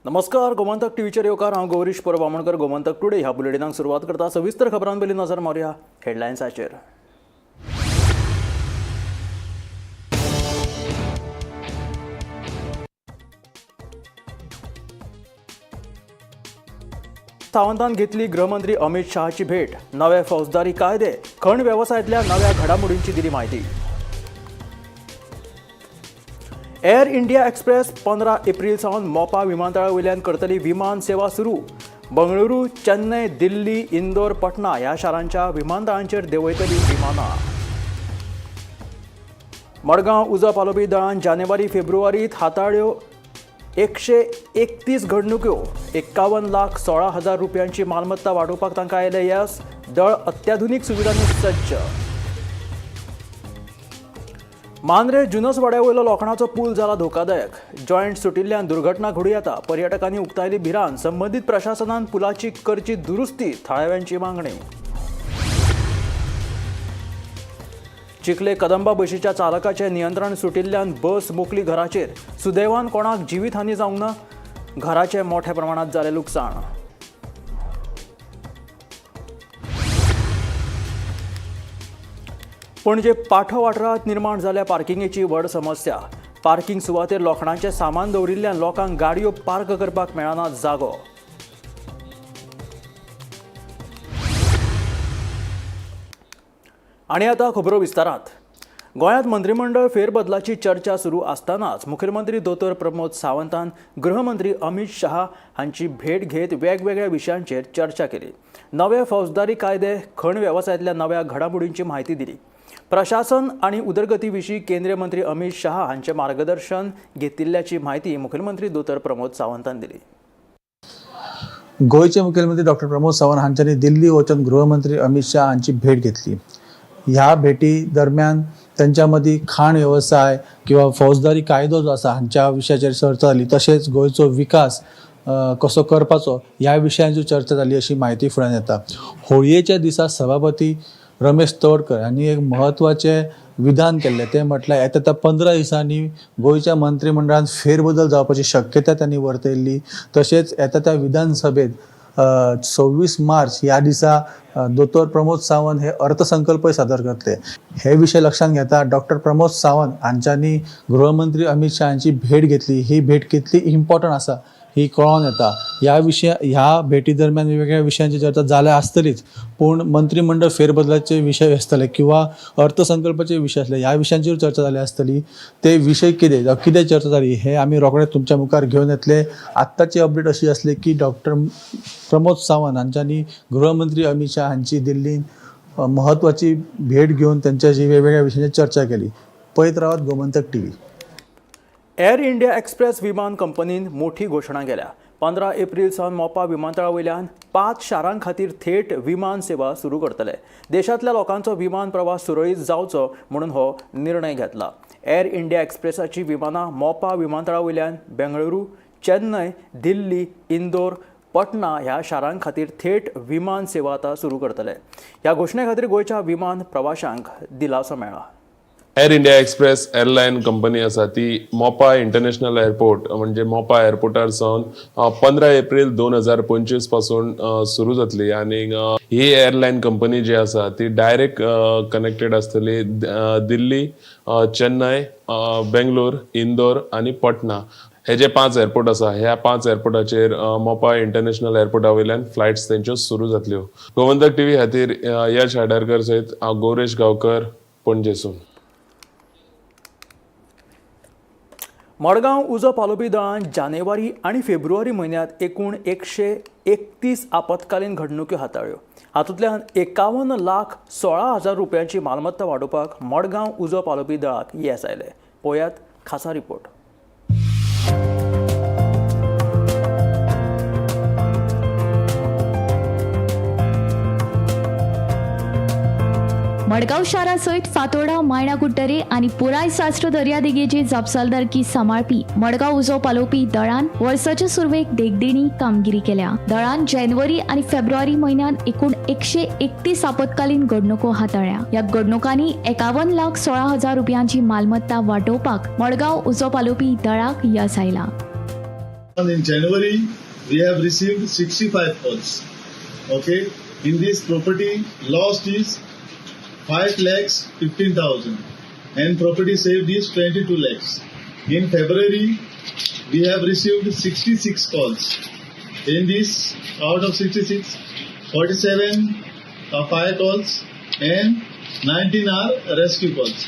नमस्कार, गोमंतक टीव्हीचेर येवकार. हांव गौरीश परब आमोणकर. गोमंतक टुडे ह्या बुलेटिनाक सुरवात करता. सविस्तर खबरां पयलीं नजर मारुया हेडलायन्साचेर. सावंतान घेतली गृहमंत्री अमित शहाची भेट. नवे फौजदारी कायदे, खण वेवसायांतल्या नव्या घडामोडींची दिली माहिती. एअर इंडिया एक्सप्रेस 15 एप्रिल सावन मोपा विमानतळा वयल्यान करतली विमान सेवा सुरू. बंगळुरू, चेन्नय, दिल्ली, इंदोर, पटना ह्या शारांच्या विमानतळांचेर देंवयतली विमानां. मडगांव उजो पालोवपी दळान जानेवारी फेब्रुवारीत हाताळ्यो 131 घडणुक्यो. 51,16,000 रुपयांची मालमत्ता वाडोवपाक तांकां आयलें येस. दळ अत्याधुनीक सुविधांनी सज्ज. मांद्रे जुनसवाड्या वयलो लोखणाचो पूल जाला धोकादायक. जॉयंट सुटिल्ल्यान दुर्घटना घडूं येता. पर्यटकांनी उक्तायली भिरांत. संबंदीत प्रशासनान पुलाची करची दुरुस्ती, थळाव्यांची मागणी. चिखले कदंबा बशीच्या चालकाचें नियंत्रण सुटिल्ल्यान बस मोखली घराचेर. सुदैवान कोणाक जिवीतहानी जावंक ना. घराचें मोठ्या प्रमाणात जालें लुकसाण. पणजे पाठो वाठारांत निर्माण जाल्या पार्किंगेची व्हड समस्या. पार्किंग सुवातेर लोखणाचें सामान दवरिल्ल्यान लोकांक गाडयो पार्क करपाक मेळना जागो. आनी आतां खबरो विस्तारात. गोंयांत मंत्रीमंडळ फेरबदलाची चर्चा सुरू आसतनाच मुखेलमंत्री दोतोर प्रमोद सावंतान गृहमंत्री अमित शहा हांची भेट घेत वेगवेगळ्या विशयांचेर चर्चा केली. नवे फौजदारी कायदे, खण वेवसायांतल्या नव्या घडामोडींची म्हायती दिली. प्रशासन आनी उदरगती विशीं केंद्रीय मंत्री अमित शहा हांचें मार्गदर्शन घेतिल्ल्याची म्हायती मुखेलमंत्री दोतोर प्रमोद सावंतान दिली. गोंयचे मुखेलमंत्री डॉक्टर प्रमोद सावंत हांच्यांनी दिल्ली वचून गृहमंत्री अमित शहा हांची भेट घेतली. ह्या भेटी दरम्यान त्यांच्या मदीं खाण वेवसाय किंवा फौजदारी कायदो जो आसा हांच्या विशयाचेर चर्चा जाली. तशेंच गोंयचो विकास कसो करपाचो ह्या विशयांचेर चर्चा जाली अशी म्हायती फुड्यान येता. होळयेच्या दिसा सभापती रमेश तवडकर हांणी एक म्हत्वाचें विधान केल्लें, तें म्हटल्यार येता त्या 15 दिसांनी गोंयच्या मंत्रिमंडळांत फेरबदल जावपाची शक्यता त्यांनी वर्तयल्ली. तशेंच येता त्या विधानसभेत 26 मार्च ह्या दिसा दोतोर प्रमोद सावंत हे अर्थसंकल्पय सादर करतले. हे विशय लक्षांत घेता डॉक्टर प्रमोद सावंत हांच्यांनी गृहमंत्री अमित शहा हांची भेट घेतली. ही भेट कितली इम्पॉर्टंट आसा ही कळोन येता. ह्या विशय ह्या भेटी दरम्यान वेगवेगळ्या विशयांची चर्चा जाल्या आसतलीच, पूण मंत्रिमंडळ फेरबदलाचे विशय आसतले किंवा अर्थसंकल्पाचे विशय आसले, ह्या विशयांचेर चर्चा जाली आसतली. ते विशय कितें जावं कितें चर्चा जाली हे आमी रोखडेच तुमच्या मुखार घेवन येतले. आत्ताची अपडेट अशी आसली की डॉक्टर प्रमोद सावंत हांच्यांनी गृहमंत्री अमित शहा हांची दिल्लीन म्हत्वाची भेट घेवन त्यांच्याशी वेगवेगळ्या विशयांचेर चर्चा केली. पळयत रावात Gomantak TV. Air India Express विमान कंपनीन मोठी घोशणा केल्या. 15 एप्रिल सावन मोपा विमानतळा वयल्यान 5 शारां खातीर थेट विमान सेवा सुरू करतले. देशांतल्या लोकांचो विमान प्रवास सुरळीत जावचो म्हणून हो निर्णय घेतला. एअर इंडिया एक्सप्रेसाची विमानां मोपा विमानतळा वयल्यान बेंगळुरू, चेन्नय, दिल्ली, इंदोर, पटना ह्या शारां खातीर थेट विमान सेवा आतां सुरू करतले. ह्या घोशणे खातीर गोंयच्या विमान प्रवाशांक दिलासो मेळ्ळा. Air India Express airline company आसा ती मोपा इंटरनॅशनल एअरपोर्ट म्हणजे मोपा एअरपोर्टार सावन 15 एप्रिल 2025 पासून सुरू जातली. आनी ही एअरलायन कंपनी जी आसा ती डायरेक्ट कनेक्टेड आसतली दिल्ली, चेन्नय, बेंगलोर, इंदोर आनी पटना. हे जे 5 एअरपोर्ट आसा ह्या 5 एअरपोर्टाचेर मोपा इंटरनॅशनल एअरपोर्टा वयल्यान फ्लायट्स तेंच्यो सुरू जातल्यो. गोमंतक टीव्ही खातीर यश आडारकर सयत हांव गौरेश गांवकर, पणजेसून. मडगांव उजो पालोवपी दळान जानेवारी आनी फेब्रुवारी म्हयन्यांत एकूण 131 आपत्कालीन घडणुक्यो हाताळ्यो. हातूंतल्यान 51,16,000 रुपयांची मालमत्ता वाडोवपाक मडगांव उजो पालोवपी दळाक येस आयलें. पळयात खासा रिपोर्ट. मडगांव शारा सयत फातोर्डा, मायणा कुडटरे आनी पुराय साश्ट दर्यादेगेची जापसालदारकी सांबाळपी मडगांव उजो पालोवपी दळान वर्साचे सुरवेक देखदिणी कामगिरी केल्या. दळान जानेवारी आनी फेब्रुवारी म्हयन्यात एकूण 131 आपत्कालीन घडणुको हाताळ्ळ्या. ह्या घडणुकांनी 51,16,000 रुपयांची मालमत्ता वाटोवपाक मडगांव उजो पालोवपी दळाक येस आयला. In January, we have received 65 calls. Okay, in this property lost is 5 lakhs 15,000 and property saved is 22 lakhs. In February, we have received 66 calls. In this, out of 66, 47 are fire calls and 19 are rescue calls.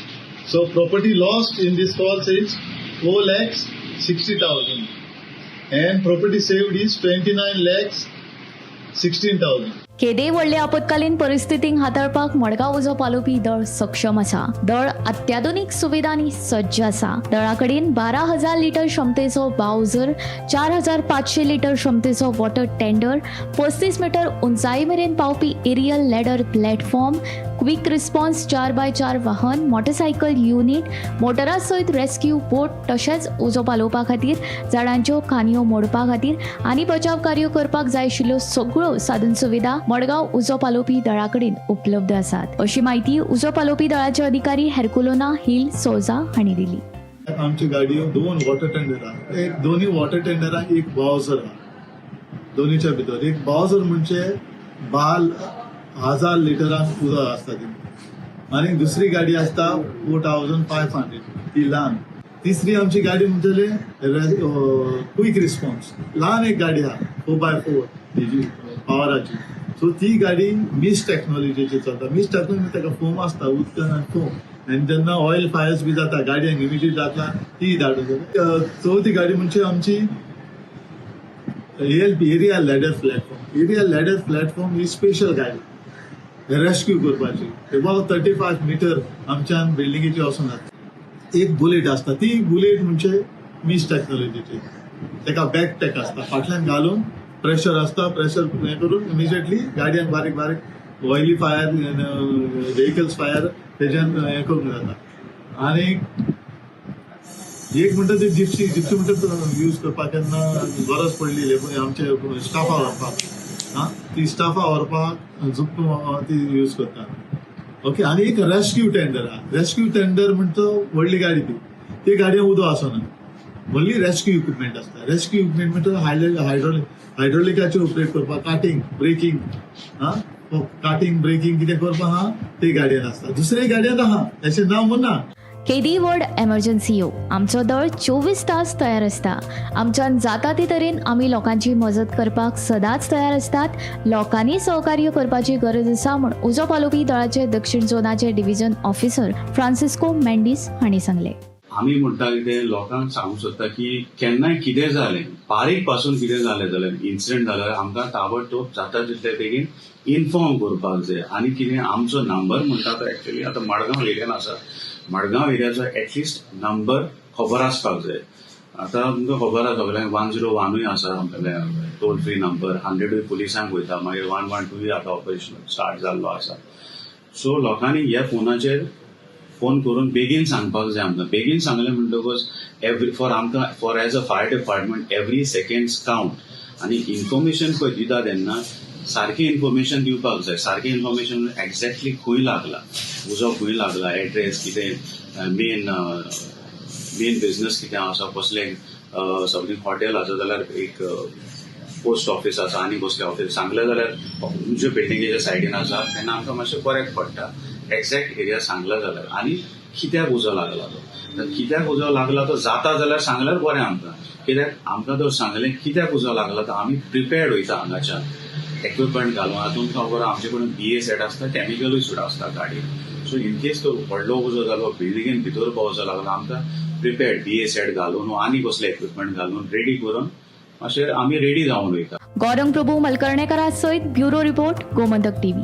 So property lost in these calls is 4 lakhs 60,000 and property saved is 29 lakhs 16,000. केदे व्हडले आपत्कालीन परिस्थितींक हाताळपाक मडगांव उजो पालोवपी दळ सक्षम आसा. दळ अत्याधुनीक सुविधांनी सज्ज आसा. दळा कडेन 12,000 लिटर क्षमतेचो बावजर, 4500 लिटर क्षमतेचो वॉटर टेंडर, 35 मिटर उंचाये मेरेन पावपी aerial ladder platform, quick response 4x4 वाहन, मोटरसायकल युनीट, मोटरा सयत रेस्क्यू बोट, तशेंच उजो पालोवपा खातीर, झाडांच्यो खांदयो मोडपा खातीर आनी बचाव कार्य करपाक जाय आशिल्ल्यो सगळ्यो साधन सुविधा मडगांव उजो पालोवपी दळा कडेन उपलब्ध आसात, अशी माहिती उजो पालोवपी दळाचे अधिकारी हेरकुलोना हिल सोजा हांणी दिली. आमची गाडयो दोन वॉटर टेंडर आहा, एक दोन्ही वॉटर टेंडरांक एक बावजर आहा. दोन्हीच्या भितर एक बावजर म्हणजे 12,000 लिटरांक उदक आसता ती आनी दुसरी गाडी आसता 4500, ती ल्हान. तिसरी आमची गाडी म्हणटले क्वीक रिस्पॉन्स, ल्हान एक गाडी आहा, 4x4 तेजी पावराची. सो ती गाडी मिस्ट टेक्नॉलॉजीचेर चलता. मिस्ट टेक्नॉलॉजी, ताका फोम आसता, उदकान आनी फोम, आनी जेन्ना ऑयल फायर्स बी जाता, गाडयांक इमिजिएट जाता, ती धाडून जाता. चवथी गाडी म्हणजे आमची ALP, aerial ladder platform. Aerial ladder platform ही स्पेशल गाडी रेस्क्यू करपाची. एबाव 35 मिटर आमच्यान बिल्डिंगेची वचून जाता. एक बुलेट आसता, ती बुलेट म्हणजे मिस्ट टेक्नॉलॉजीची. ताका बॅक पॅक आसता, फाटल्यान घालून प्रेशर आसता, प्रेशर हें करून इमिजिएटली गाडयांक बारीक बारीक ऑयली फायर, व्हेकल्स फायर तेज्यान हें करूंक जाता. आनी एक म्हणटा ती जिप्सी. जिप्सी म्हणटा यूज करपाक केन्ना गरज पडली आमचे स्टाफा व्हरपाक, आं, ती स्टाफा व्हरपाक जुप ती यूज करता. ओके, आनी एक रेस्क्यू टेंडर आहा. रेस्क्यू टेंडर म्हणटा व्हडली गाडी ती. ती गाडयेन उदक आसना, व्हडली रेस्क्यू इक्विपमेंट आसता. रेस्क्यू इक्विपमेंट म्हणटा हायड्रोलिक, हायड्रोलिकाचेर ऑपरेट करपाक, कार्टिंग ब्रेकिंग, आं, कार्टिंग ब्रेकिंग कितें करपाक आहा ते गाडयेन आसता. दुसरे गाडयेन आहा, अशें ना म्हणना. केदी व्हड एमर्जन्सी येवं, आमचो दळ 24 तास तयार आसता. आमच्यान जाता ते तरेन आमी लोकांची मजत करपाक सदांच तयार आसतात. लोकांनी सहकार्य करपाची गरज आसा म्हूण उजो पालोवपी दळाचे दक्षिण झोनाचे डिव्हिजन ऑफिसर फ्रांसिस्को मेंडीस हांणी सांगलें. आमी म्हणटा कितें, लोकांक सांगूंक सोदता की केन्नाय कितें जालें, बारीक पासून कितें जालें जाल्यार, इन्सिडंट जाल्यार आमकां ताबडतोब जाता तितले बेगीन इन्फॉर्म करपाक जाय. आनी कितें, आमचो नंबर म्हणटा तो एक्चुअली आतां मडगांव एरियान आसा. मडगांव एरियाचो एटलिस्ट नंबर खबर आसपाक जाय. आतां तुमकां खबर आसा सगल्यांक, 101ूय आसा आमगेलें टोल फ्री नंबर, 100ूय पुलिसांक वयता, मागीर 112ूय आतां ऑपरेशन स्टार्ट जाल्लो आसा. सो लोकांनी ह्या फोनाचेर फोन करून बेगीन सांगपाक जाय आमकां. बेगीन सांगलें म्हणटकच एवरी फॉर आमकां, for as a fire department, every second count. आनी इन्फॉर्मेशन पळय दिता तेन्ना सारकें इन्फॉर्मेशन दिवपाक जाय. सारकें इन्फॉर्मेशन, एक्झॅक्टली खंय लागला उजो, खंय लागला, एड्रेस कितें, मेन मेन बिझनस कितें आसा, कसलें सगळें हॉटेल आसा जाल्यार एक पोस्ट ऑफिस आसा आनी कसलें ऑफिस सांगलें जाल्यार, खंयच्या बिल्डिंगेच्या सायडीन आसा, तेन्ना आमकां मातशें बऱ्याक पडटा एक्झॅक्ट एरिया सांगला जाल्यार. आनी कित्याक उजो लागला तो, तर कित्याक उजो लागला तो जाता जाल्यार सांगल्यार बरें आमकां. कित्याक आमकां जर सांगलें कित्याक उजो लागला तर आमी प्रिपेर्ड वयता हांगाच्यान इक्विपमेंट घालून. आतां तुमकां खबर आहा, आमचे कडेन बीए सेट आसता, केमिकलूय सुद्दां आसता गाडयेन. सो इन केस तो व्हडलो उजो जालो, बिल्डिंगेन भितर पावचो लागलो, आमकां प्रिपेर्ड बीए सेट घालून आनी कसले इक्विपमेंट घालून रेडी करून मातशें आमी रेडी जावन वयता. गौरंग प्रभू मलकर्णेकरा सयत ब्युरो रिपोर्ट, गोमंतक टीव्ही.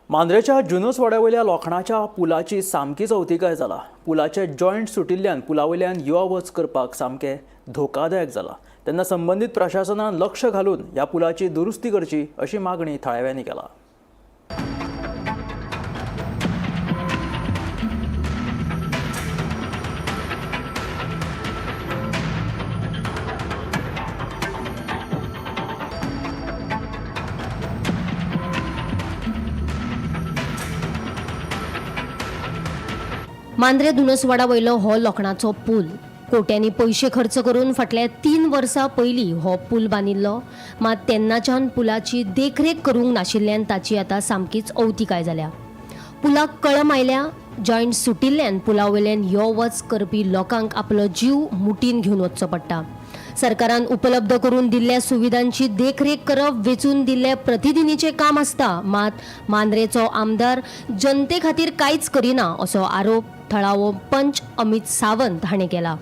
मांद्रेच्या जुनसवाड्या वयल्या लोखणाच्या पुलाची सामकीच अवतिकाय जाला. पुलाचे जॉयंट सुटिल्ल्यान पुला वयल्यान यो वच करपाक सामकें धोकादायक जाला. तेन्ना संबंदीत प्रशासनान लक्ष घालून ह्या पुलाची दुरुस्ती करची, अशी मागणी थळाव्यांनी केला. मांद्रे धुनसवाडा वयलो हो लोखणाचो पूल कोट्यांनी पयशे खर्च करून फाटल्या 3 वर्सां पयलीं हो पूल बांदिल्लो, मात तेन्नाच्यान पुलाची देखरेख करूंक नाशिल्ल्यान ताची आतां सामकीच अवतिकाय जाल्या. पुलाक कळम आयल्या, जॉयंट सुटिल्ल्यान पुला वयल्यान यो वच करपी लोकांक आपलो जीव मुठीन घेवन वचचो पडटा. सरकारान उपलब्ध करून दिल्ल्या सुविधांची देखरेख करप वेंचून दिल्ल्या प्रतिनिधीचें काम आसता, मात मांद्रेचो आमदार जनते खातीर कांयच करिना असो आरोप थळावो पंच अमित सावंत हाणें केला.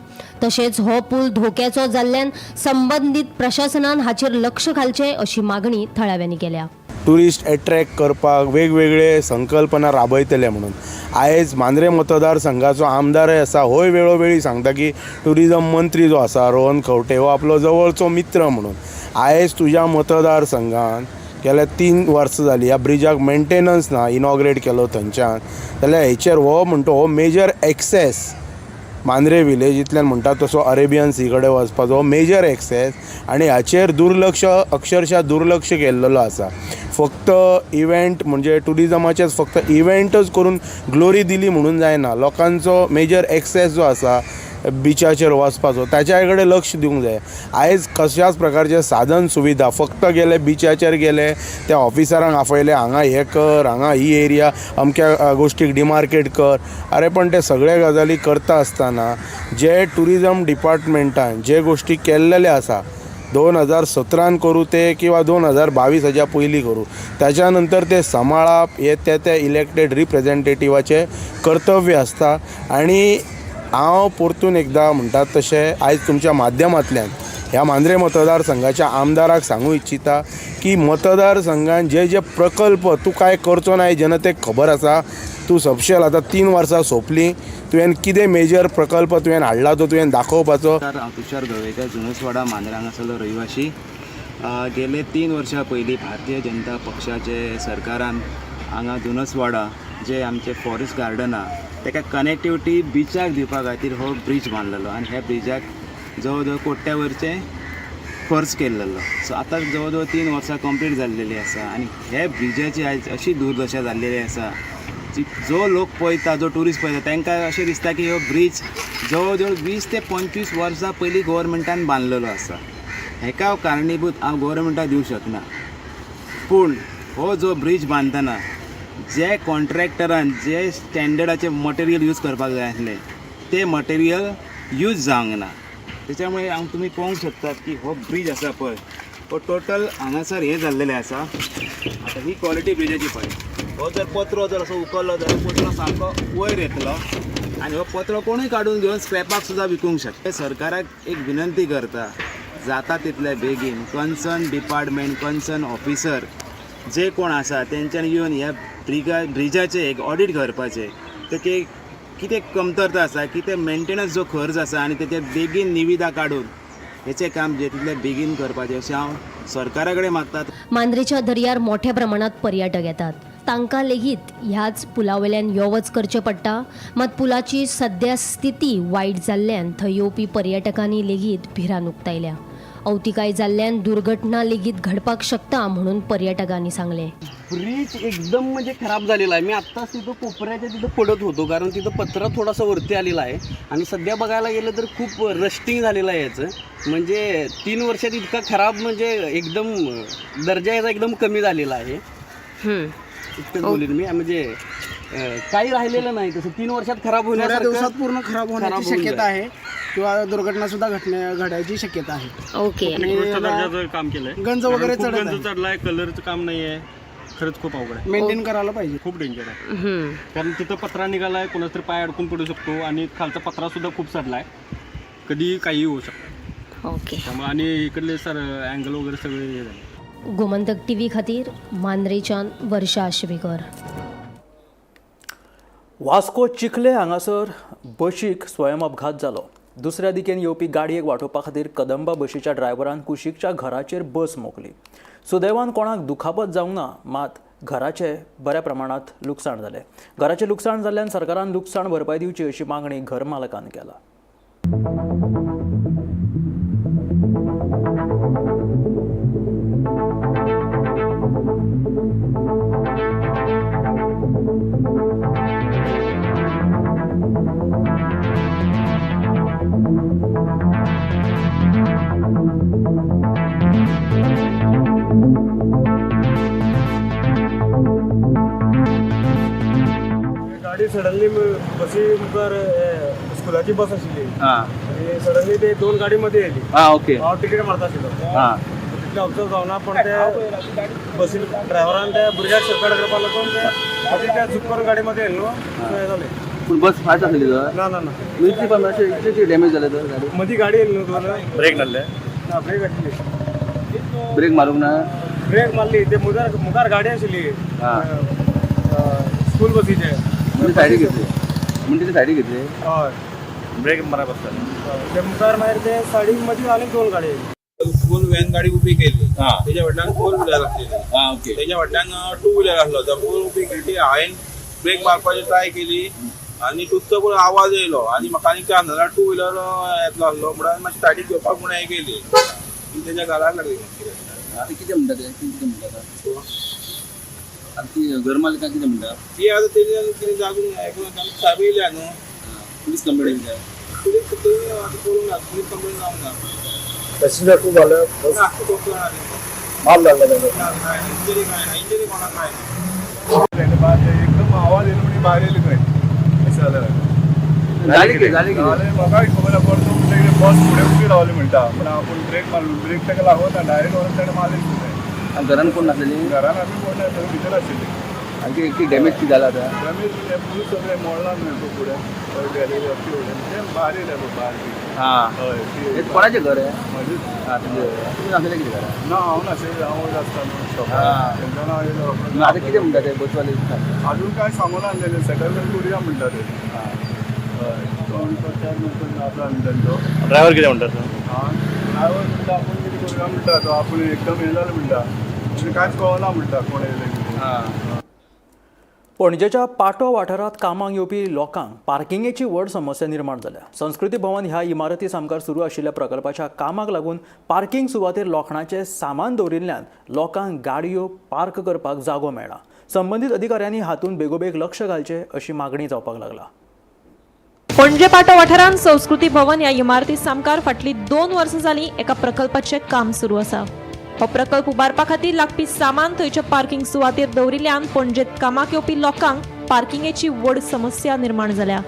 तशेंच हो पूल धोक्याचो जाल्ल्यान संबंदीत प्रशासनान हाचेर लक्ष घालचें अशी मागणी थळाव्यांनी केल्या. टुरिस्ट एट्रॅक्ट करपाक वेगवेगळे संकल्पना राबयतले म्हणून आयज मांद्रे मतदारसंघाचो आमदारय आसा, होय वेळोवेळी सांगता की टुरिजम मंत्री जो आसा रोहन खंवटे हो आपलो जवळचो मित्र म्हणून. आयज तुज्या मतदारसंघान गेल्या 3 वर्सां जाली ह्या ब्रिजाक मेंटेनन्स ना, इनॉग्रेट केलो थंयच्यान, जाल्यार हेचेर हो म्हणटा हो मेजर एक्सेस मांद्रे विलेजींतल्यान म्हणटा तसो अरेबियन सी कडेन वचपाचो हो मेजर एक्सेस आनी हाचेर दुर्लक्ष, अक्षरशा दुर्लक्ष केल्लेलो आसा. फक्त इव्हेंट म्हणजे टुरिजमाचेच फक्त इव्हेंटच करून ग्लोरी दिली म्हणून जायना, लोकांचो मेजर एक्सेस जो आसा बिचाचेर वचपाचो ताच्या कडेन लक्ष दिवंक जाय. आयज कशाच प्रकारचे साधन सुविधा फक्त गेले बिचाचेर गेले त्या ऑफिसरांक आपयले, हांगा हें कर, हांगा ही एरिया अमक्या गोश्टीक डिमार्केट कर. अरे पण ते सगळे गजाली करता आसतना जे टुरिजम डिपार्टमेंटान जे गोश्टी केल्लेले आसा 2017 करूं ते किंवा 2022 हाज्या पयलीं करूं, ताच्या नंतर ते सांबाळप हे ते त्या इलेक्टेड रिप्रेजेंटेटिवाचें कर्तव्य आसता. आनी हांव परतून एकदां म्हणटात तशें आयज तुमच्या माध्यमांतल्यान ह्या मांद्रे मतदारसंघाच्या आमदाराक सांगू इच्छिता की मतदारसंघान जे जे प्रकल्प तूं कांय करचो ना हे जनतेक खबर आसा. तूं सपशेल आतां 3 वर्सां सोंपलीं, तुवें कितें मेजर प्रकल्प तुवें हाडला तो तुवें दाखोवपाचो. हांव तुषार गवेकर, जुनसवाडा मांद्रे हांगासरलो रहिवाशी. गेले 3 वर्सां पयलीं भारतीय जनता पक्षाचे सरकारान हांगा जुनसवाडा जे आमचे फॉरेस्ट गार्डन आहा तेका कनेक्टिविटी बिचाक दिवपा खातीर हो ब्रीज बांदलेलो आनी ह्या ब्रिजाक जवळ जवळ कोट्या वरचे खर्च केल्लो. सो आतां जवळ जवळ 3 वर्सां कंप्लीट जाल्लेली आसा आनी हे ब्रिजाची आयज अशी दुर्दशा जाल्लेली आसा जी जो लोक पळयता, जो ट्युरिस्ट पळयता तांकां अशें दिसता की हो ब्रीज जवळ जवळ 20 ते 25 वर्सां पयलीं गोवोरमेंटान बांदलेलो आसा. हेका कारणीभूत हांव गोवोरमेंटाक दिवंक शकना, पूण हो जो ब्रीज बांदतना जे कॉन्ट्रॅक्टरान जे स्टँडर्डाचे मटेरियल यूज करपाक जाय आसलें तें मटेरियल यूज जावंक ना. त्याच्यामुळे हांव तुमी पळोवंक शकतात की हो ब्रीज आसा पळय हो टोटल हांगासर हें जाल्लेलें आसा. आतां ही क्वॉलिटी ब्रिजाची पळय, हो जर पत्रो जर असो उखल्लो जाल्यार पत्रो सामको वयर येतलो आनी हो पत्रो कोणूय काडून घेवन स्क्रॅपाक सुद्दां विकूंक शकता. सरकाराक एक विनंती करता, जाता तितले बेगीन कन्सर्न डिपार्टमेंट, कन्सर्न ऑफिसर जे कोण आसा तेंच्यानी येवन ह्या ब्रिजाचें एक ऑडीट करपाचें, तेचे कितें कमतरता आसा, कितें मेंटेनन्स जो खर्च आसा आनी तेचे बेगीन निविदा काडून हेचें काम जे तितलें बेगीन करपाचें अशें हांव सरकारा कडेन मागता. मांद्रेच्या दर्यार मोठ्या प्रमाणात पर्यटक येतात, तांकां लेगीत ह्याच पुला वयल्यान यो वच करचें पडटा. मात पुलाची सद्या स्थिती वायट जाल्ल्यान थंय येवपी पर्यटकांनी लेगीत भिरांत उक्तायल्या. अवतिकाय जाल्ल्यान दुर्घटना लेगीत घडपाक शकता म्हणून पर्यटकांनी सांगलें. ब्रिज एकदम म्हणजे खराब झालेला आहे. मी आत्ताच तिथं कोपऱ्याच्या तिथं पडत होतो, कारण तिथं पत्रा थोडासा वरती आलेला आहे आणि सध्या बघायला गेलं तर खूप रस्टिंग झालेलं आहे याचं. म्हणजे 3 वर्षात इतका खराब, म्हणजे एकदम दर्जा याचा एकदम कमी झालेला आहे. इतकंच बोलेन मी. म्हणजे काही राहिलेलं नाही तसं 3 वर्षात खराब थोड्या होण्यासारखं दिवसात पूर्ण खराब होण्याची होऊन शक्यता जाईल. आहे किंवा दुर्घटना सुद्धा घडायची शक्यता आहे. ओके, आणि काम केलंय, गंज वगैरे खूप चढत गंज आहे. चढलाय, कलरचं काम नाही आहे, खरंच खूप अवघड आहे, मेंटेन करायला पाहिजे. खूप डेंजर आहे, कारण तिथं पत्रा निघालाय, कोणाचा तरी पाय अडकून पडू शकतो आणि खालचा पत्रा सुद्धा खूप चढलाय, कधी काही होऊ शकतं. ओके, त्यामुळे आणि इकडले सर अँगल वगैरे सगळे हे झाले. गोमंतक टीव्ही खातीर मांद्रेच्यान वर्षा आश्वेकर. वास्को चिखले हांगासर बशीक स्वयं अपघात जालो. दुसऱ्या दिकेन येवपी गाडयेक वाटोवपा खातीर कदंबा बशीच्या ड्रायव्हरान कुशीकच्या घराचेर बस मोखली. सुदैवान कोणाक दुखापत जावंक ना, मात घराचें बऱ्या प्रमाणांत लुकसाण जालें. घराचें लुकसाण जाल्ल्यान सरकारान लुकसाण भरपाय दिवची अशी मागणी घर मालकान केला. गाडी सडनली बसी मुखार स्कुलाची बस आशिल्ली आनी सडनली ते दोन गाडी मध्ये येयली. ओके. हांव तिकेट मारता आशिल्लो, तितले ऑब्जर्व जावना, पण ते बसीन ड्रायव्हरान त्या भुरग्याक सरकार करपाक लागून ते मागीर त्या चूक करून गाडी मध्ये येयले न्हू, हें जालें. पूण बस फास्ट आसली तर? ना ना ना. इतली पण अशें इतली डॅमेज जालें तर गाडी? मदीं गाडी येयली न्हू दोन. ब्रेक नासले? ना, ब्रेक आशिल्ली. ब्रेक मारूंक ना? ब्रेक मारली, ते मुखार मुखार गाडी आशिल्ली स्कूल बसीचे. म्हणजे सायडीक घेतली, म्हणजे ते सायडीक घेतली? हय, ब्रेक मारप आसता ते मुखार, मागीर ते सायडीक मदीं आनीक दोन गाडी. फूल व्हॅन गाडी उबी केली, तेच्या फाटल्यान फोर व्हिलर आसलेली, तेच्या फाटल्यान टू व्हिलर आसलो. तो फूल उबी केली, हांवें ब्रेक मारपाची ट्राय केली आनी तुजो पळय आवाज येयलो आनी म्हाका आनी चान्स जाल्यार टू व्हिलर येतलो आसलो म्हणून मातशी सायडीक घेवपाक म्हूण हें केली, तेच्या घराक लागली. आतां कितें म्हणटा ते? कितें म्हणटा आतां ती घर मालिका कितें म्हणटा? ती आतां तेणी कितें जागून आयकून साहेब येयल्या न्हू. पुलीस कंप्लेन केल्या? पुलीस तेणी आतां करूंक ना, पुलीस कंप्लेन जावंक ना. पॅसेंजर खूब जाले? ना, खूब माल लागला? ना, इंजरी काय ना, इंजरी कोणाक काय ना. एकदम आवाज येयलो म्हणजे भायर येयले खंय, अशें जालें. जालें कितें? जालें कितें? जालें म्हाका खबर ना, परतो म्हणटा बस फुडें उबी रावली म्हणटा, पूण आपूण ब्रेक मारलो, ब्रेक ताका लागोना, डायरेक्ट व्हरून ताणें मारली. आनी घरान कोण नासलेली? घरान आमी कोण ना, सगळीं भितर आशिल्ली. आनी कितें डॅमेज कितें जाला आतां? डॅमेज फूल सगळें मोडलां न्हय फुडें, गॅलरी अख्खी फुडें तें भायर येयलें पळय भायर. हां, हय. कोणाचें घर हें? म्हजें. आं, तुजें. तुमी नासलें कितें घरा? ना, हांव नाशिल्लें, हांव वयर आसता न्हू शॉपार, तेंच्या हांव येयलो. आतां कितें म्हणटा ते बसवाले? अजून काय सांगूना आसलेलें, सेटलमेंट करुया म्हणटा ते. हय, तो चेअरमॅन आसा न्हू तेंचो. ड्रायव्हर कितें म्हणटा तो? आं, ड्रायव्हर म्हणटा आपूण कितें करुया म्हणटा, तो आपूण एकदम हें जालें म्हणटा, म्हणजे कांयच कळना म्हणटा कोण येयलें कितें. पणजेच्या पाटो वाठारांत कामाक येवपी लोकांक पार्किंगेची व्हड समस्या निर्माण जाल्या. संस्कृती भवन ह्या इमारती सामकार सुरू आशिल्ल्या प्रकल्पाच्या कामाक लागून पार्किंग सुवातेर लोखणाचें सामान दवरिल्ल्यान लोकांक गाडयो पार्क करपाक जागो मेळना. संबंदीत अधिकाऱ्यांनी हातूंत बेगोबेग लक्ष घालचें अशी मागणी जावपाक लागला. पणजे पाटो वाठारांत संस्कृती भवन ह्या इमारती सामकार फाटलीं 2 वर्सां जालीं एका प्रकल्पाचें काम सुरू आसा. हो प्रकल्प उबारपा खातीर लागपी सामान थंयच्या पार्किंग सुवातेर दवरिल्ल्यान पणजेत कामाक येवपी लोकांक पार्किंगेची व्हड समस्या निर्माण जाल्या.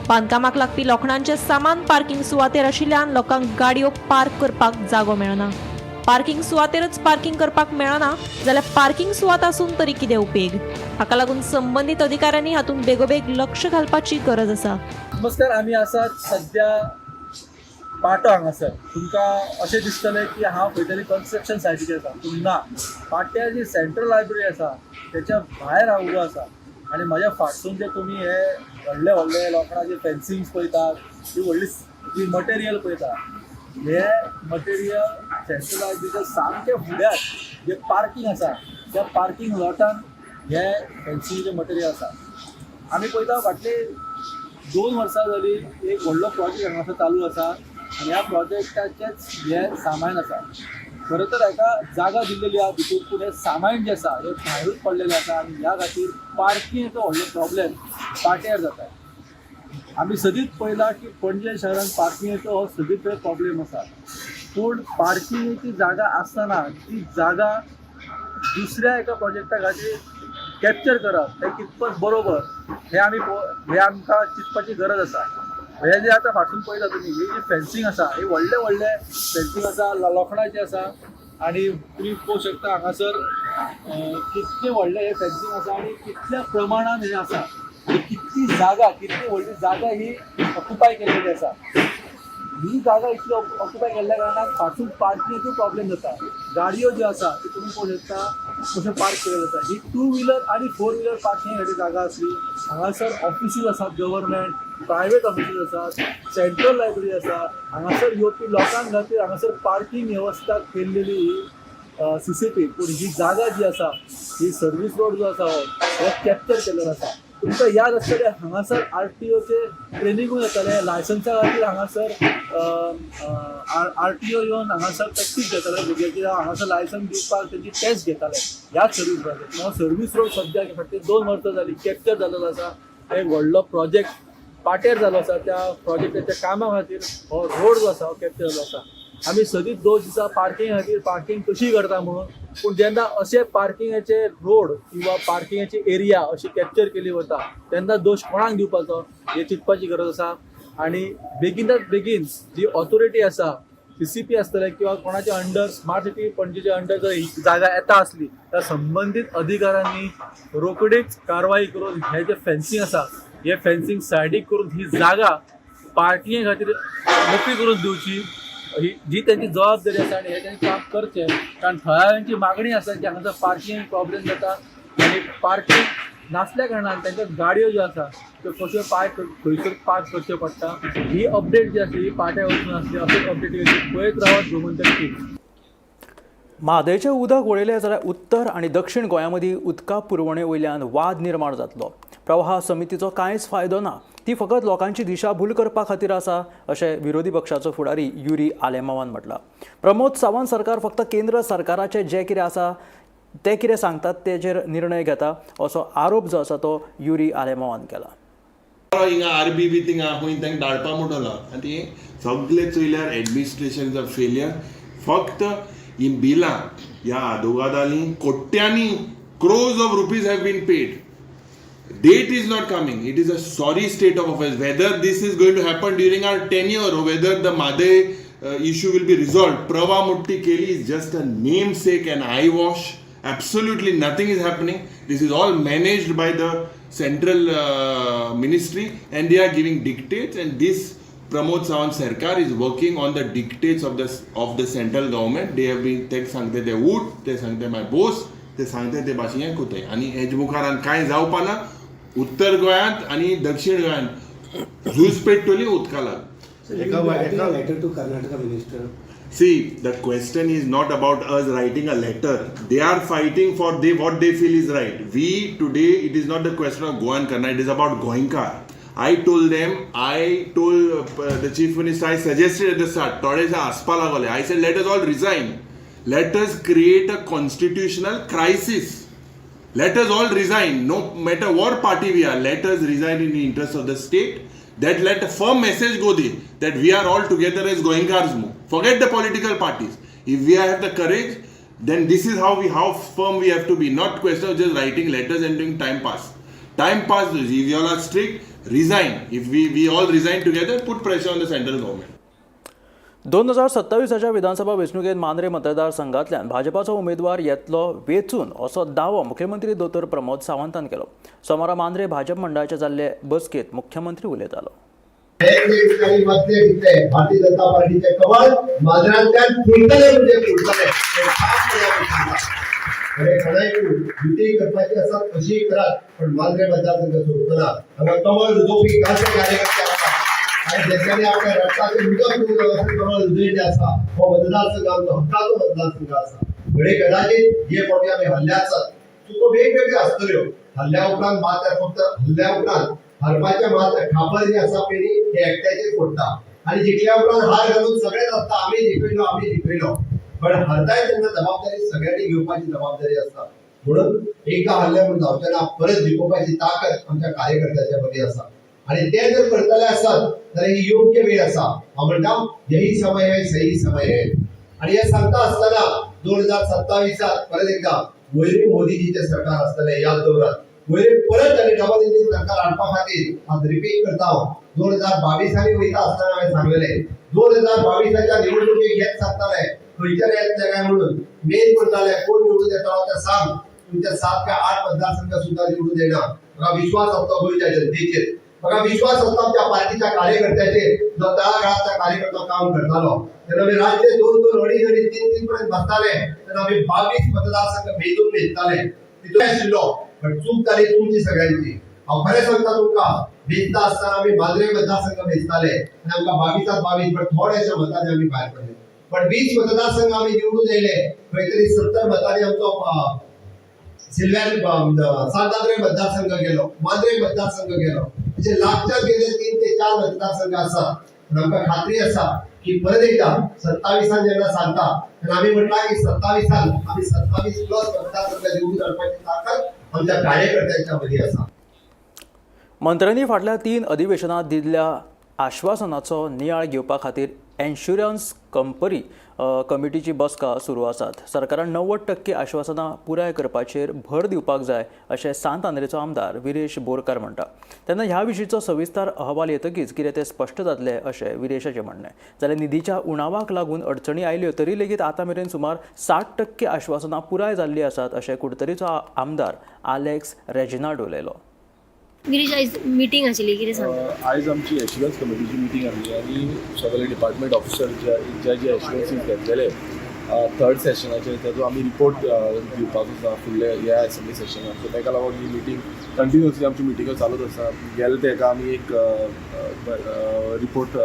बांदकामाक लागपी लोखणांचें सामान पार्किंग सुवातेर आशिल्ल्यान लोकांक गाडयो पार्क करपाक जागो मेळना. पार्किंग सुवातेरच पार्किंग करपाक मेळना जाल्यार पार्किंग सुवात आसून तरी कितें उपेग? हाका लागून संबंदीत अधिकाऱ्यांनी हातूंत बेगोबेग लक्ष घालपाची गरज आसा. नमस्कार, आमी आसात सध्या पाटो हांगासर. तुमकां अशें दिसतलें की हांव खंय तरी कन्स्ट्रक्शन सायटीचेर आसा, पूण ना. पाट्यार जी सेंट्रल लायब्ररी आसा त्याच्या भायर हांव उबो आसा आनी म्हज्या फाटसून जे तुमी हे व्हडले व्हडले लोखणाचे फेन्सिंग्स पळयतात, ती व्हडली जी मटेरियल पळयता, हे मटेरियल सेंट्रल लायब्ररीच्या सामकें फुड्यात जे पार्किंग आसा त्या पार्किंग लॉटान हे फेन्सिंगचें मटेरियल आसा. आमी पळयता फाटले 2 वर्सां जाली एक व्हडलो प्रोजेक्ट हांगासर चालू आसा आनी ह्या प्रोजेक्टाचेंच हें सामान आसा. खरें तर हाका जागा दिल्लेली आसा भितूर, पूण हें सामान जें आसा हें भायरूच पडलेलें आसा आनी ह्या खातीर पार्किंगाचो व्हडलो प्रॉब्लेम पाट्यार जाता. आमी सदींच पळयलां की पणजे शहरांत पार्किंगाचो हो सदींच प्रॉब्लेम आसा, पूण पार्किंगेची जागा आसतना ती जागा दुसऱ्या एका प्रोजेक्टा खातीर कॅप्चर करप हें कितपत बरोबर हें आमी हें आमकां चिंतपाची गरज आसा. हें जें आतां फाटसून पळयता तुमी, ही जी फेन्सिंग आसा ही व्हडलें व्हडलें फेन्सिंग आसा, लोखणाचें आसा आनी तुमी पळोवंक शकता हांगासर कितलें व्हडलें हें फेन्सिंग आसा आनी कितल्या प्रमाणान हें आसा आनी कितली जागा, कितली व्हडली जागा ही ऑक्युपाय केल्लेली आसा. ही जागा इतली ऑक्युपाय केल्ल्या कारणान फाटसून पार्किंगेचो प्रॉब्लेम जाता. गाडयो ज्यो आसा त्यो तुमी पळोवंक शकता कश्यो पार्क केल्ल्यो आसा. ही 2 व्हिलर आनी 4 व्हिलर पार्किंग खातीर जागा आसली. हांगासर ऑफिसीस आसात, गव्हर्मेंट प्रायवेट ऑफिसीस आसात, सेंट्रल लायब्ररी आसा. हांगासर येवपी लोकां खातीर हांगासर पार्किंग वेवस्था केल्लेली ही सीसीपी, पूण ही जागा जी आसा ही सर्वीस रोड जो आसा हो कॅप्चर केल्लो आसा. तुमकां याद आसतलें हांगासर आरटीओचे ट्रेनिंगूय जातालें, लायसन्सा खातीर हांगासर आरटीओ येवन हांगासर प्रॅक्टीस घेताले भुरग्याची, हांगासर लायसन्स दिवपाक तेजी टेस्ट घेताले ह्याच सर्वीस रोडाचेर. हो सर्वीस रोड सद्याक फाटलीं 2 वर्सां जालीं कॅप्चर जाल्लो आसा. एक व्हडलो प्रोजेक्ट पाट्यार जालो आसा, त्या प्रोजेक्टाच्या कामा खातीर हो रोड जो आसा हो कॅप्चर जालो आसा. आमी सदींच दोश दिता पार्किंगा खातीर, पार्किंग कशी करता म्हणून. पूण जेन्ना अशे पार्किंगाचे रोड किंवा पार्किंगाची एरिया अशी कॅप्चर केली वता तेन्ना दोश कोणाक दिवपाचो हें चिंतपाची गरज आसा. आनी बेगिनात बेगीन जी ऑथॉरिटी आसा, सीसीपी आसतले किंवा कोणाच्या अंडर, स्मार्ट सिटी पणजेच्या अंडर जर ही जागा येता आसली तर संबंदीत अधिकाऱ्यांनी रोखडीच कारवाई करून हे जे फेन्सिंग आसा हे फेन्सिंग सायडीक करून ही जागा पार्किंगे खातीर मोकळी करून दिवची, ही जी तेंची जबाबदारी आसा आनी हे तेंचे काम करचें. कारण थळाव्यांची मागणी आसा की हांगासर पार्किंग प्रॉब्लेम जाता आनी पार्किंग नासल्या कारणान तांच्यो गाडयो ज्यो आसा त्यो कश्यो पार्क खंयसर पार्क करच्यो पडटा. ही अपडेट जी आसली ही पाट्या वचून आसली. अशेंच अपडेट पळयत रावात गोमंतक टीव्ही. म्हादयचें उदक वळयलें जाल्यार उत्तर आनी दक्षिण गोंया मदीं उदका पुरवणे वयल्यान वाद निर्माण जातलो. प्रवाह समितीचो कांयच फायदो ना, ती फकत लोकांची दिशाभूल करपा खातीर आसा अशें विरोधी पक्षाचो फुडारी युरी आलेमावान म्हटलां. प्रमोद सावंत सरकार फक्त केंद्र सरकाराचें जें कितें आसा तें कितें सांगतात तेजेर निर्णय घेता असो आरोप जो आसा तो युरी आलेमावान केला. हिंगा आरबी बी थिंगा खंय तांकां धाडपा म्हणटलो आनी ती सगळे चोयल्यार एडमिनिस्ट्रेशन is a failure. फक्त ही बिलां ह्या आदोगादांनी कोट्यांनी crores of rupees have been paid. Date is not coming. It is a sorry state of affairs. Whether this is going to happen during our tenure or whether the Mhadei issue will be resolved, Pravah Mutti Keli is just a namesake and eyewash. Absolutely nothing is happening. This is all managed by the central ministry and they are giving dictates, and this Pramod Sawant Sarkar is working on the dictates of the central government. They have been, ते सांगते ते उठ, ते सांगते my boss, ते सांगते ते भाशेन कोताय आनी हेज मुखार कांय जावपा ना. उत्तर गोंयांत आनी दक्षिण गोंयांत झूज पेट्टली उदका लागून. एका letter to Karnataka minister. See, the question is not about us writing a letter. They are fighting for they what they feel is right. We today, it is not the question of Goan Karnataka, it is about Goenkar. I told them, I told the chief minister, I suggested at the start, थोडेशे हांसपा लागले. I said, let us all resign. Let us create a constitutional crisis. Let us all resign, no matter what party we are. Let us resign in the interest of the state. That let a firm message go there that we are all together as Goenkars. Forget the political parties. If we have the courage, then this is how firm we have to be. Not question of just writing letters and doing time pass. Time pass. If you all are strict, resign. If we all resign together, put pressure on the central government. 2027च्या विधानसभा वेंचणुकेंत मांद्रे मतदारसंघांतल्यान भाजपाचो उमेदवार येतलो वेंचून असो दावो मुख्यमंत्री दोतोर प्रमोद सावंतान केलो. सोमारा मांद्रे भाजप मंडळाचे जाल्ले बसकेंत मुख्यमंत्री उलयतालो. मतले कितले भारतीय जनता पार्टीचे कमळ मांद्र्यांतल्यान फुलतले म्हणजे फुलतले, हे ठामपणे आमी सांगता. खरें कोणायकूय युती करपाची आसा कशीय करात, पण मांद्रे मतदारसंघ सोडचो ना. हांगा कमळ रुजोवपी गांवचे कार्यकर्ते आसा आणि ज्यांच्यानी आपल्या रक्ताचे उदक पिवन हांगासर कमळ रुजयल्लें आसा. हो मतदारसंघ आमचो हक्काचो मतदारसंघ आसा. घडये कदाचित हे फावटी आमी हल्ले आसात, चुको वेगवेगळ्यो आसतल्यो. हल्ल्या उपरांत मात्र, फक्त हल्ल्या उपरांत हरपाचे मात्र खापर जे आसा पळय न्ही, हे एकट्याचेर फोडटा आणि जिखल्या उपरांत हार घालून सगळेच आसता, आमी जिखयलो, आमी जिखयलो. पण हरताय तेन्ना जबाबदारी सगळ्यांनी घेवपाची जबाबदारी आसता. म्हणून एकदा हरले म्हणून जावचें ना, परत जिखोवपाची ताकद आमच्या कार्यकर्त्याच्या मदीं आसा आणि ते जर करतले आसत जाल्यार ही योग्य वेळ आसा. हांव म्हणटा, यही समय है, सही समय है. आणि हे सांगता आसतना 2027त परत एकदा वयरूय मोदीजीचें सरकार आसतलें, याद दवरात. वयर परत आनी डबल इंजीन सरकार हाडपा खातीर आज रिपीट करता हांव, 2022आनी वयता आसतना हांवें सांगलेलें, 2022च्या निवडणुकेक हेच सांगताले, खंयच्यान येतले काय म्हणून मेन करताले, कोण निवडून येतलो ते सांग. तुमच्या 7 काय 8 मतदारसंघ सुद्धा निवडून येणार. म्हाका विश्वास आसता गोंयच्या जनतेचेर, म्हाका विश्वास आसता आमच्या पार्टीच्या कार्यकर्त्याचेर. जो तळागाळांतल्या कार्यकर्तो काम करतालो तेन्ना आमी रातचे दोन दोन, अडीच अडीच, तीन तीन पर्यंत बसताले तेन्ना आमी 22 मतदारसंघ मेजून मेजताले. तितून आशिल्लो, पण चूक जाली तुमची सगळ्यांची. हांव खरें सांगता तुमकां, मेजता आसतना आमी मांद्रे मतदारसंघ मेजताले आनी आमकां 22त 22, पण थोड्याशा मतांनी आमी भायर पडले. पण 20 मतदारसंघ आमी निवडून येयले. खंय तरी 70 मतांनी आमचो सिल्व्यार सांतांद्रे मतदारसंघ गेलो, मांद्रे मतदारसंघ गेलो. म्हणजे लागच्यात गेले 3 ते 4 मतदारसंघ आसात. पण आमकां खात्री आसा की परत एकदा 27न जेन्ना सांगता तेन्ना आमी म्हटलां की 27न आमी 27 प्लस मतदारसंघ निवडून हाडपाची ताकद आमच्या कार्यकर्त्यांच्या मदीं आसा. मंत्र्यांनी फाटल्या तीन अधिवेशनात दिल्ल्या आश्वासनाचो नियाळ घेवपा खातीर एन्शुरन्स कंपनी कमिटीची बसका सुरू आसात. सरकारान 90% आश्वासनां पुराय करपाचेर भर दिवपाक जाय अशें सांत आंद्रेचो आमदार विरेश बोरकार म्हणटा. तेन्ना ह्या विशींचो सविस्तर अहवाल येतकीच कितें तें स्पश्ट जातलें अशें विरेशाचें म्हणणें. जाल्यार निधीच्या उणावाक लागून अडचणी आयल्यो तरी लेगीत आतां मेरेन सुमार 60% आश्वासनां पुराय जाल्लीं आसात अशें कुडतरीचो आमदार आलेक्स रेजिनाल्ड उलयलो. गिरीश, आयज मिटींग आशिल्ली, कितें सांगता? आयज आमची एश्युरन्स कमिटीची मिटींग आसली आनी सगळे डिपार्टमेंट ऑफिसर जे जे जे एश्युरन्सीस घेतलेले थर्ड सेशनाचेर तेजो आमी रिपोर्ट दिवपाचो आसा फुडले ह्या एसेंब्ली सेशनाक. सो ताका लागून ही मिटींग कंटिन्युअसली आमची मिटिंगो चालूच आसा. गेले तेका आमी एक रिपोर्ट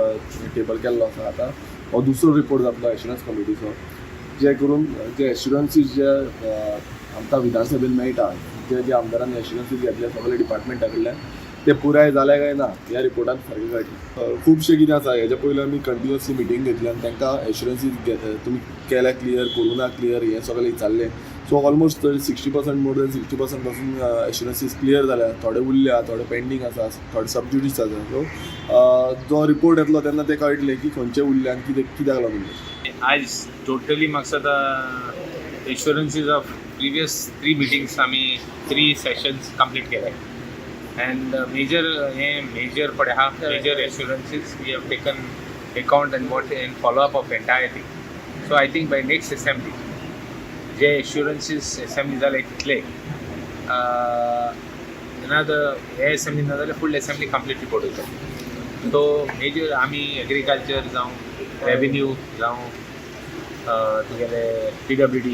टेबल केल्लो आसा. आतां हो दुसरो रिपोर्ट जातलो एश्युरन्स कमिटीचो, जे करून जे एश्युरन्सीस जे आमकां विधानसभेन मेळटा, जे जे आमदारांनी एश्युरन्सीस घेतले सगळे डिपार्टमेंटा कडल्यान ते पुराय जाले काय ना ह्या रिपोर्टान सारकें कळटलें. खुबशें कितें आसा, हेज्या पयलीं आमी कंटिन्युअसली मिटींग घेतली आनी तांकां एश्युरन्सीस तुमी केल्या क्लियर, करूं ना क्लियर, हें सगळें विचारलें. सो ऑलमोस्ट 60%, मोर दॅन 60% पासून एश्युरन्सीस क्लियर जाल्या. थोडे उरल्या, थोडे पेंडींग आसा, थोडे सबज्युडीस आसा. सो जो रिपोर्ट येतलो तेन्ना ते कळटलें की खंयचे उरले आनी कितें कित्याक लागून उरले. आयज टोटली म्हाका दिसता एश्युरन्सीज ऑफ प्रिवियस 3 मिटिंग्स आमी 3 सेशन्स कंप्लीट केले अँड मेजर हे मेजर पळय आहा major assurances we have taken account and what and follow up of entire thing. So I think by next assembly J एश्युरन्सीस assembly जाले तितले अनादर हे एसेंब्ली ना जाल्यार फुडले एसेंब्ली कंप्लीट रिपोर्ट वयता. सो मेजर आमी एग्रीकल्चर जावं रेवेन्यू जावं तुगेले PWD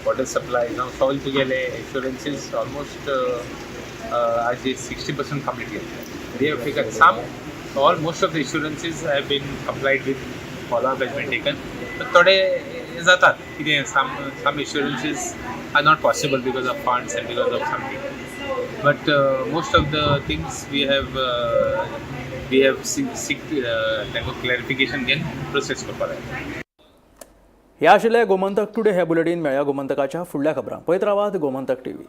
water supply जावं सगळे तुगेले एश्युरन्सीस ऑलमोस्ट आज 60% कंप्लीट केले. They have taken some all most of the assurances have been complied with, follow up has been taken. But थोडे जातात कितें some assurances are not possible because of funds and because of something, but most of the things we have seek तांकां clarification घेवन process करपाक जाय. हे आशिल्ले Gomantak today हे बुलेटीन. मेळया गोमंतकाच्या फुडल्या खबरांक. पळयत रावात गोमंतक टीव्ही.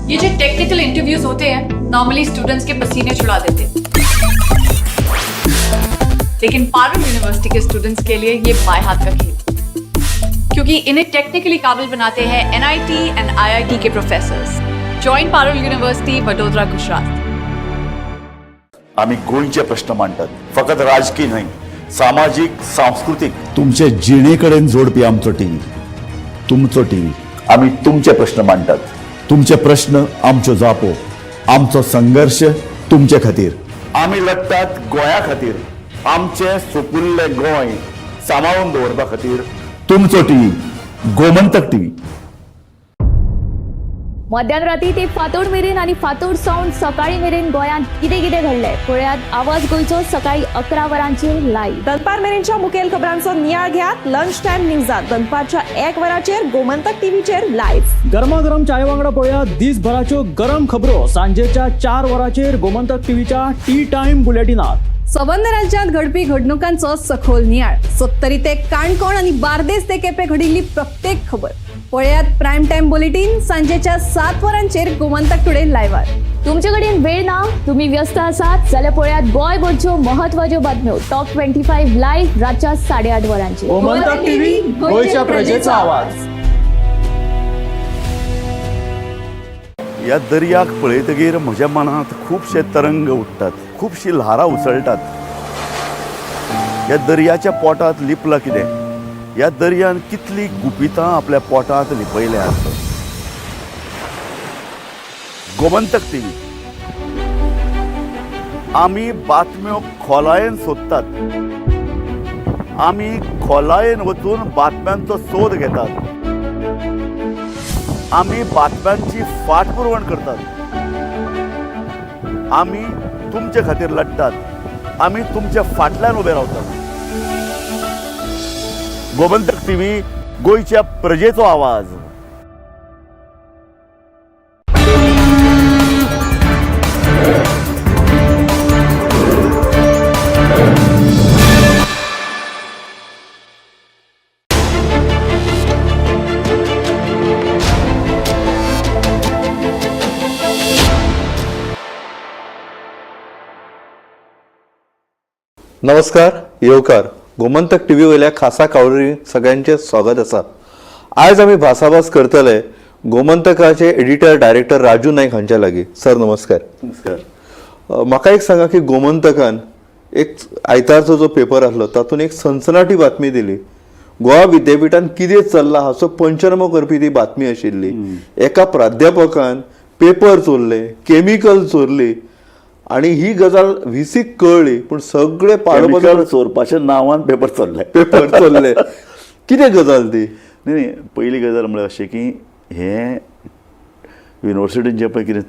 ये जो टेक्निकल इंटरव्यूज होते हैं नॉर्मली स्टूडेंट्स के पसीने छुड़ा देते हैं, लेकिन Parul university K students K लिए ये बाएं हाथ का खेल, क्योंकि इन्हें टेक्निकली काबिल बनाते हैं NIT and IIT K professors. Join Parul university, Vadodara, Gujarat. आमी गोंयचे प्रश्न मांडटात, फकत राजकी न्हय, सामाजीक, सांस्कृतीक, तुमचे जिणे कडेन जोडपी आमचो टीव्ही, तुमचो टीव्ही. आमी तुमचे प्रश्न मांडटात, तुमचे प्रश्न आमच्यो जापो, आमचो संघर्श तुमचे खातीर. आमी लढटात गोंया खातीर, आमचें सोपुल्लें गोंय सांबाळून दवरपा खातीर. तुमचो टीव्ही, गोमंतक टीव्ही. मध्यान राती ते फांतोड मेरेन आनी फांतोड सावन सकाळी मेरेन गोंयांत कितें कितें घडलें पळयात आवाज गोंयचो सकाळी 11 वरांचेर लायव्ह. दनपार मेरेनच्या मुखेल खबरांचो नियाळ घेयात लंच टायम न्यूजात दनपारच्या 1 वराचेर गोमंतक टीव्हीचेर लायव्ह. गरमागरम चाय वांगडा पळयात दिसभराच्यो गरम खबरो सांजेच्या 4 वरांचेर गोमंतक टीव्हीच्या टी टायम बुलेटिनात. संबंद राज्यांत घडपी घडणुकांचो सखोल नियाळ, सत्तरी ते काणकोण आनी बार्देस ते केपें घडिल्ली प्रत्येक खबर पळयात प्रायम टायम बुलेटीन सांजेच्या 7 वरांचेर गोमंतक टुडे लायव्हार. तुमचे कडेन वेळ ना, तुम्ही व्यस्त आसात जाल्यार पळयात गोंयभरच्यो महत्वाच्यो बातम्यो टॉप 25 लायव्ह रातच्या 8:30 वरांचेर. गोमंतक टीव्ही, गोंयच्या प्रजेचो आवाज. ह्या दर्याक पळयतगीर म्हज्या मनांत खुबशे तरंग उठ्ठात, खुबशी ल्हारां उसळटात. ह्या दर्याच्या पोटांत लिपलां कितें? ह्या दर्यान कितली गुपितां आपल्या पोटांत लिपयल्यात. गोमंतक टीव्ही, आमी बातम्यो खोलायेन सोदतात, आमी खोलायेन वचून बातम्यांचो सोद घेतात, आमी बातम्यांची फाटपुरवण करतात, आमी तुमचे खातीर लढटात, आमी तुमच्या फाटल्यान उबे रावतात. गोमंतक टीव्ही, गोंयच्या प्रजेचो आवाज. नमस्कार, येवकार. गोमंतक टी व्ही वयल्या खासा कावरी सगळ्यांचे स्वागत आसा. आयज आमी भासाभास करतले गोमंतकाचे एडिटर डायरेक्टर राजू नाईक हांच्या लागीं. सर नमस्कार. नमस्कार. म्हाका एक सांगा की गोमंतकान एक आयतारचो जो पेपर आसलो तातूंत एक सनसनाटी बातमी दिली. गोवा विद्यापिठान कितें चल्लां हाचो पंचनामो करपी ती बातमी आशिल्ली. एका प्राध्यापकान पेपर चोरले, केमिकल चोरली आणि ही गजाल व्हीसीक कळ्ळी, पूण सगळे केमिकल चोरपाच्या नांवान पेपर चोरले. पेपर चोरले. कितें गजाल ती? न्ही, पयली गजाल म्हळ्यार अशें की हें युनिवर्सिटीन जें पळय कितें